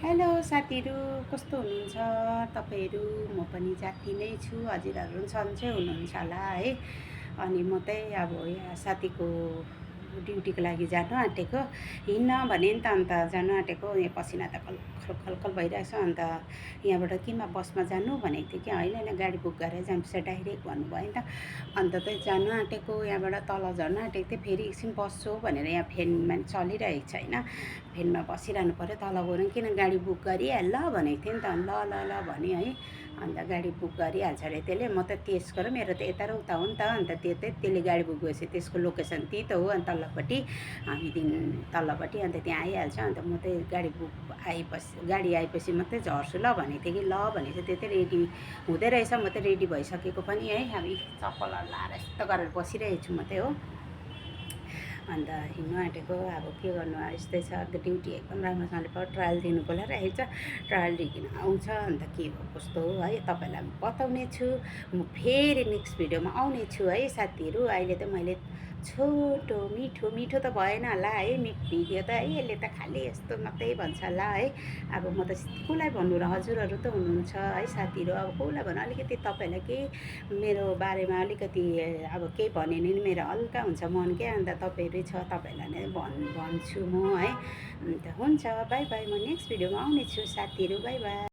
Hello साथीहरू, कस्तो हुनुहुन्छ तपाईँहरू? म पनि जाति नै छु, हजुरहरू सन्चै हुनुहुन्छ होला है। अनि म चाहिँ अब यहाँ साथीको ड्युटीको लागि जानु आँटेको, हिँड्न भने नि त अन्त जानु आँटेको। यहाँ पसिना त खलखल खलखल भइरहेछ। अन्त यहाँबाट केमा बसमा जानु भनेको थिएँ कि होइन होइन गाडी बुक गरेर जानुपर्छ डाइरेक्ट भन्नुभयो नि त। अन्त चाहिँ जानु आँटेको, यहाँबाट तल झर्नु आँटेको थिएँ। फेरि एकछिन बस्छु भनेर यहाँ फ्यानमा चलिरहेको छ होइन, फ्यानमा बसिरहनु पऱ्यो। तल गएर किन गाडी बुक गरिहाल भनेको थिएँ नि त। ल ल ल भने है। अन्त गाडी बुक गरिहाल्छ अरे त्यसले। म त त्यसको र मेरो त यता र उता हो नि त। अन्त त्यसले गाडी बुक गरेपछि त्यसको लोकेसन त्यही त हो। अनि तल्लोपट्टि हामीदेखि तल्लोपट्टि अन्त त्यहाँ आइहाल्छ। अन्त म चाहिँ गाडी आएपछि मात्रै झर्छु ल भनेको थिएँ कि। ल भनेपछि त्यो चाहिँ रेडी हुँदै रहेछ। म चाहिँ रेडी भइसकेको पनि है। हामी चप्पलहरू लाएर यस्तो गरेर बसिरहेको छु म चाहिँ हो। अन्त हिँड्नु आँटेको, अब के गर्नु, यस्तै छ। अन्त ड्युटी एकदम राम्रोसँगले ट्रायल दिनु बोलाइरहेको छ। ट्रायल दिइकन आउँछ। अन्त के हो कस्तो हो है तपाईँलाई बताउने छु। म फेरि नेक्स्ट भिडियोमा आउने छु है साथीहरू। अहिले त मैले छोटो मिठो मिठो त भएन होला है भिडियो त है। यसले त खालि यस्तो मात्रै भन्छ होला है। अब म त कसलाई भन्नु र, हजुरहरू त हुनुहुन्छ है साथीहरू। अब कसलाई भन्नु, अलिकति तपाईँहरूलाई केही मेरो बारेमा अलिकति अब केही भन्यो भने नि मेरो हल्का हुन्छ मन क्या। अन्त तपाईँहरू छ, तपाईँहरूलाई नै भन्छु म है। अन्त हुन्छ, बाई बाई। म नेक्स्ट भिडियोमा आउने छु साथीहरू, बाई बाई।